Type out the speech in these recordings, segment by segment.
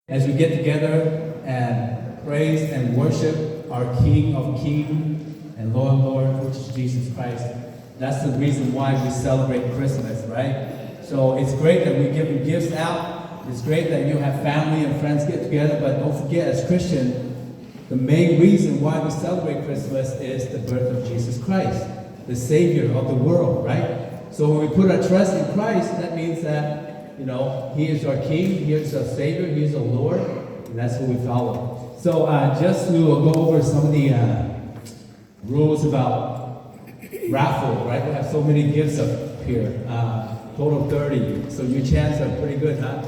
As we get together and praise and worship our King of Kings and Lord of Lords, which is Jesus Christ, that's the reason why we celebrate Christmas, right? So it's great that we're giving gifts out. It's great that you have family and friends get together, but don't forget, as Christian, the main reason why we celebrate Christmas is the birth of Jesus Christ, the Savior of the world, right? So when we put our trust in Christ, that means that, you know, He is our King, He is our Savior, He is our Lord, and that's who we follow. So uh, just to go over some of the uh, rules about raffle, right? We have so many gifts up here, uh, total thirty. So your chances are pretty good, huh?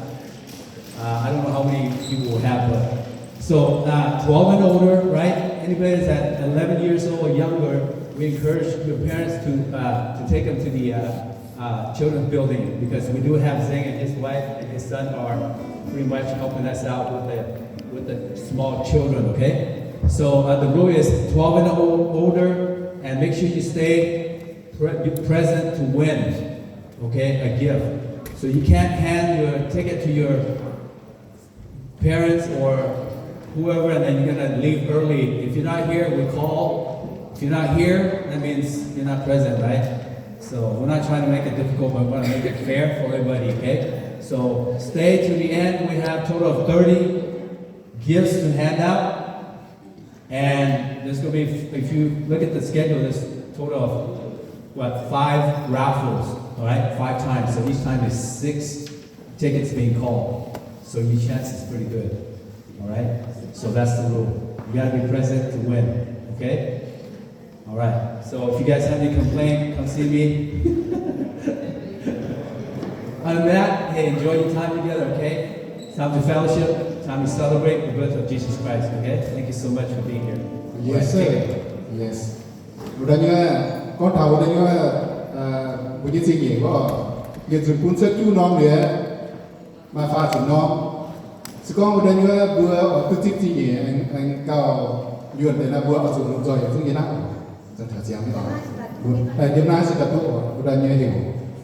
Uh, I don't know how many people will have, but so uh, twelve and older, right? Anybody that's at eleven years old or younger, we encourage your parents to uh, to take them to the uh, uh, children's building because we do have Zeng and his wife and his son are pretty much helping us out with the with the small children. Okay, so uh, the rule is twelve and o- older, and make sure you stay pre- be present to win. Okay, a gift. So you can't hand your ticket to your parents or whoever, and then you're gonna leave early. If you're not here, we call. If you're not here, that means you're not present, right? So we're not trying to make it difficult, but we want to make it fair for everybody, okay? So stay to the end. We have total of thirty gifts to hand out. And there's gonna be, if you look at the schedule, there's a total of what, five raffles, all right? Five times. So each time is six tickets being called. So your chance is pretty good. All right? So that's the rule. You gotta be present to win. Okay? All right. So if you guys have any complaint, come see me. Other than that, hey, enjoy your time together, okay? It's time to fellowship, time to celebrate the birth of Jesus Christ, okay? Thank you so much for being here. Yes, sir. Yes. Wuov deix nyei, gorngv taux wuov deix nyei, mbuo nyei zingh nyeic gorngv, yietc nzunc bun cuotv juqv norm liuz, maaih faah zuqc norm. Se gorngv wuov deix nyei mbuo oix duqv zipv zingh nyeic aengx gauh yuonh deix nor, mbuo oix zuqc lomh nzoih yietc zungv yiem naaiv oc. Yiem naaiv se gauh duqv oc. Wuov deix nyei heuc,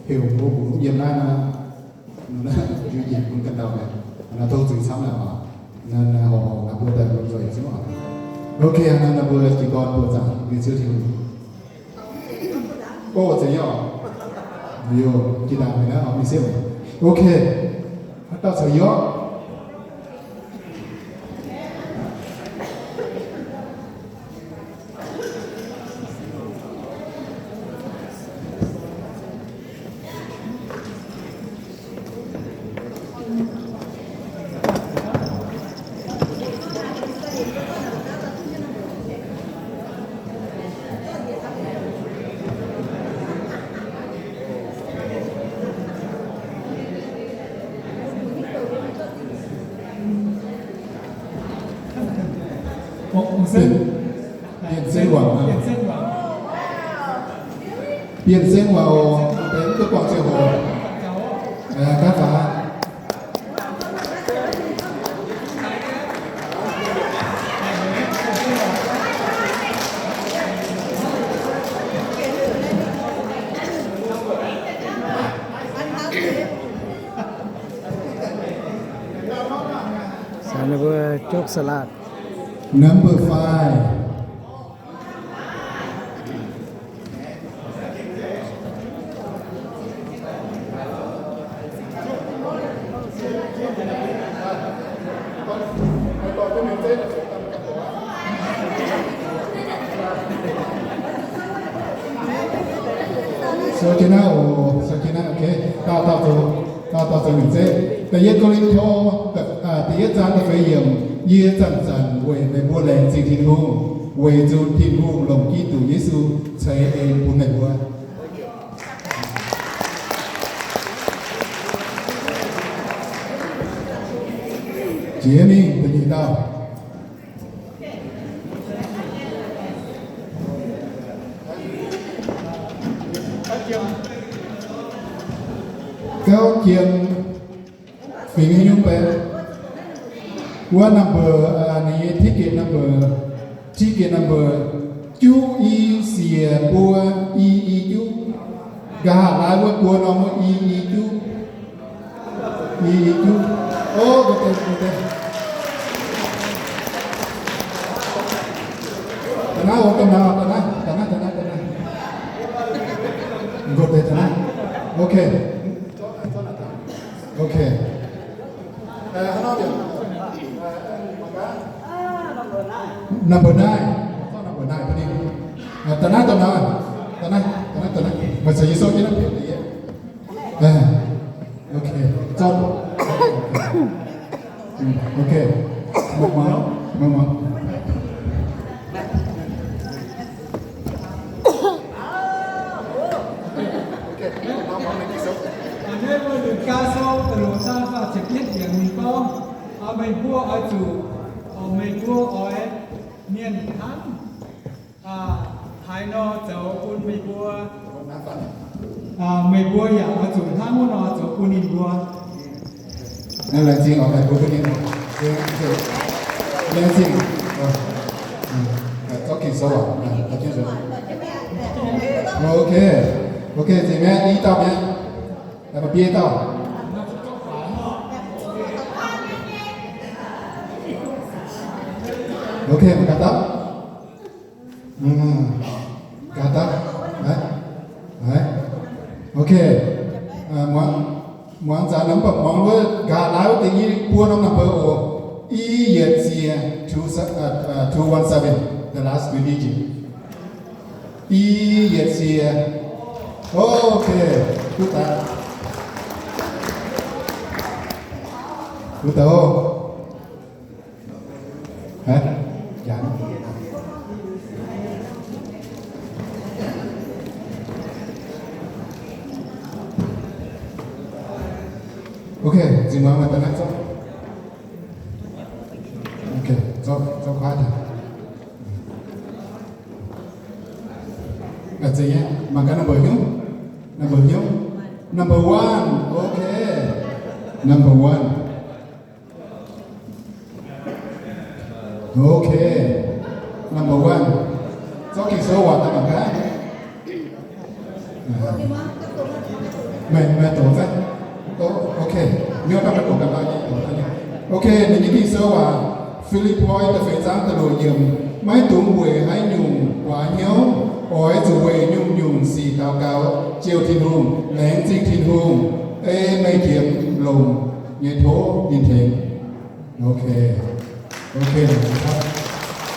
heuc mbuo mbuo yiem naaiv nor, jiu njiec bun ganh dauh mi'aqv. Naaiv tov zuiz camv naaic oc. Naaiv horpc horpc naaiv mbuo daaih lomh nzoih yietc zungv oc. Ok, naaiv mbuo jiez gorn mbuo zaangc nyei Ziouv Tin-Hungh. Gorngv zeiz nyei oc. Yoh, jiex ndaangc mingh naaiv oc, mingh sieqv. Ok. Haaix dauh caux yie oc? Bienh, Bienh Sengx Wangc, Bienh Sengx Wangc oc, mv duqv buangh ziangh hoc. Gaav faax. Ninh mbuo jokv salaat. Number five. So jienv naaiv oc, so jienv naaiv, ok. Dauh dauh zoux, dauh dauh zoux nyungc zeiv. Da'yietv Ko^lin^to, da'yietv zaang da'feix yiemc, yie zanc-zanc weic meih mbuo laengz zingh Tin-Hungh, weic zuqc Tin-Hungh longc Giduc Yesu ceix en bun meih mbuo. Jiex mingh da'nyeic dauh. Gauv jiem fingx nyungc baeqc. Wuov number, ninh nyei ticket number, ticket number juqv i siec buo i i juqv. Nqa'haav laai wuov buo norm wuov i i juqv. I i juqv. O, ga'deix, ga'deix. Number nine. Number nine, da'naaiv da'naaiv, da'naaiv da'naaiv, meih caux yie souv jienv naaiv bienx deix yie. Ok, zorqv. Ok, muangx, muangx, muangx. Naaiv mbuo Lugaa Sou da'luoqc zaang faah ziepc yietv yiemc ninh gorngv, meih mbuo oix zuqc, meih mbuo oix mienh hnamv haaix nor zoux bun meih mbuo, meih mbuo yaac oix zuqc hnangv wuov nor zoux bun ninh mbuo. Laengz zingh oc, meih mbuo bun ninh. Laengz zingh. Zorqv Ging-Sou aqv. Ok, ok, zingh mi'aqv, i dauh mi'aqv. Maaih biei dauh. Ok, mangc gaax dauh. Gaax dauh. Ok. Muangx zanc mv baac muangx wuov nqa'haav laai wuov deix yie buo norm number oc. I yietc ziec, two one seven, the last three digit. I yietc ziec. Ok, duqv daaih. Duqv daaih oc. Ok, zinh muangx meih daaih naaiv zorqv. Ok, zorqv, zorqv kuaaiv daaih. Mangc gaax number hnyouv. Number hnyouv. Number one. Ok. Number one. Ok. Number one. Zorqv Ging-Sou waac daaih mangc gaax. Meih, meih doqc fai? Ok. Hnyouv daaih meih doqc ga'naaiv nyei. Ok, ninh nyei Ging-Sou waac, Fi^lipv^poi da'feix zaang da'luoqc yiemc, maiv dungx weic haaix nyungc guaax hnyouv, oix zuqc weic nyungc-nyungc sic daux gaux, jouh Tin-Hungh, laengz zingh Tin-Hungh, ei meih qiemx longc nyei tov ninh tengx. Ok. Ok,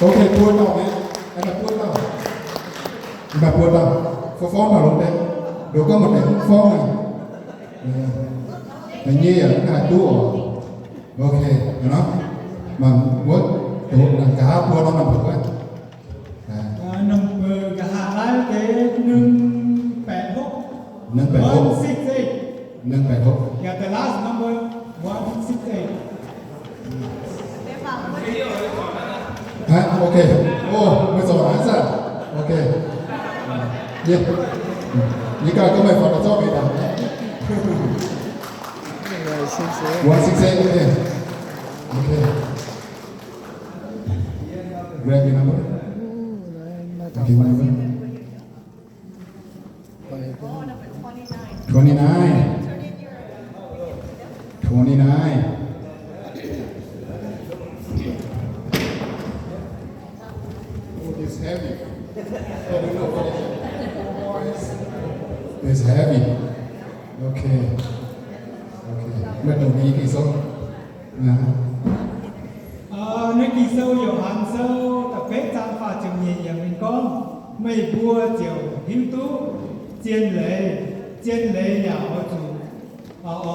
ok, buo dauh mi'aqv. Maaih buo dauh. Maaih buo dauh. Forv forv dauh longx deix. Ndoqc gorngv maaih deix forv naaic. Da'nyeic yaac mv haih duqv oc. Ok, nor. Mangc wuov, ndoqc naaic nqa'haav buo norm number wuov. Number nqa'haav laai deix หนึ่งแปดหก. หนึ่งแปดหก. One six eight. หนึ่งแปดหก. Yeah, the last number, one six eight. Haiv, ok. O, meih zorc haiv zanc. Ok. Yie, yie ganh gorngv meih faaux daaih zorqv mingh daaih. One six eight, ok. Ok. Grab your number. Okay, one number. Twenty-nine. Twenty-nine. Oh, it's heavy. It's heavy. Okay. Okay. Meih doqc ninh nyei Ging-Sou. Naaiv Ging-Sou Yo^han Sou da'betv zaang faah ziepc nyeic yiemc ninh gorngv, meih mbuo ziouc hiuv duqv zien leiz, zien leiz yaac oix zuqc,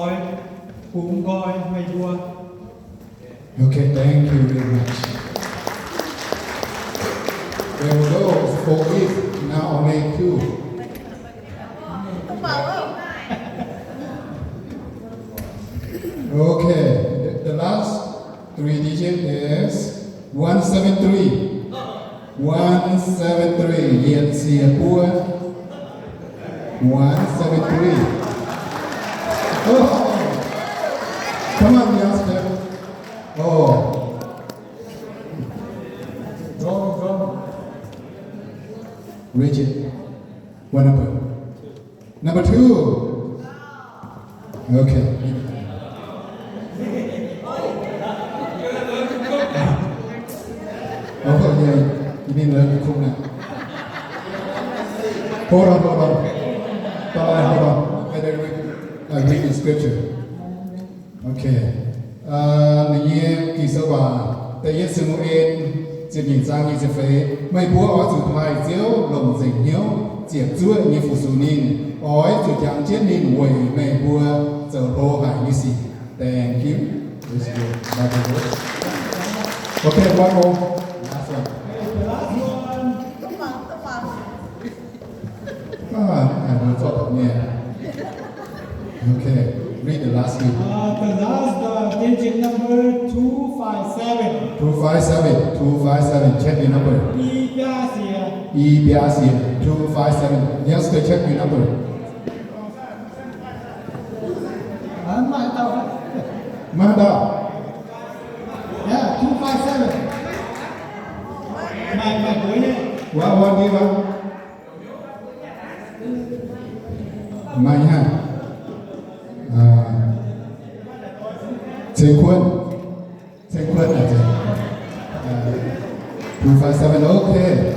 oix bungx nqoi meih mbuo. Okay, thank you very much. There were those for it, now only two. Okay, the, the last three digit is one seven three. One seven three, yietc ziec buo. One seven three. Oh, come on, youngster. Oh. Wrong, wrong. Richard, what number? Number two. Okay. Oh, yeah, you didn't learn to cook now. Hold on, hold on. Hold on, hold on. I read, I read the scripture. Okay. Uh, Yiem Ging-Sou waac da'yietv Saa^mu^en ziepc nyeic zaang nyic ziepc feix, meih mbuo oix zuqc taaih Ziouv longc nzengc hnyouv ziepc zuoqv nyei fu-sux ninh, oix zuqc jangx jienv ninh weic meih mbuo zoux hlo haic nyei sic. Thank you. Okay, one more. Last one. Ah, I will talk, yeah. Okay, read the last few. Uh, the last, uh, digit number two five seven. Two five seven, two five seven, check your number. I biaa siec. I biaa siec, two five seven. Youngster, check your number. Maiv dauh. Yeah, two five seven. Maaih, maaih mbuo nyei. Wuov, wuov, ni wuov. Maaih nyei haic. Ceng Kuonv. Ceng Kuonv aqv. Two five seven, okay.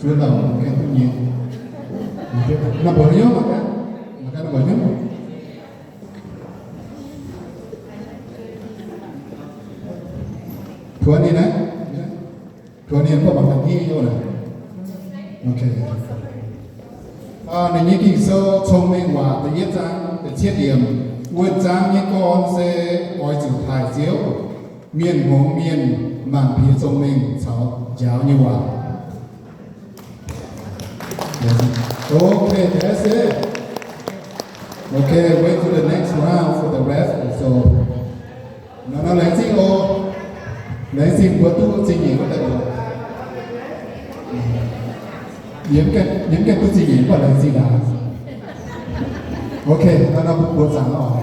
Zuov dauh mv gaengh duqv nyei. Naaiv mbuo haaix nyungc mangc gaax, mangc gaax naaiv mbuo haaix nyungc. Tuov ninh naaiv, tuov ninh mbuo mangc gaax hingh nyei oc. Okay. Ninh nyei Ging-Sou Cong-Mengh Waac da'yietv zaang da'cietv yiemc, wuonh zaang nyei gorn se oix zuqc taaih Ziouv, mienh hngongx mienh mangc piex zong mengh caux njaaux nyei waac. Okay, that's it. Okay, wait for the next round for the rest also. Nor, nor, laengz zingh oc. Laengz zingh mbuo duqv zingh nyeic wuov deix oc. Yie mv gaengh, yie mv gaengh duqv zingh nyeic, mv baac laengz zingh ndaangc. Okay, nor, nor, mbuo buoz zaangc oc.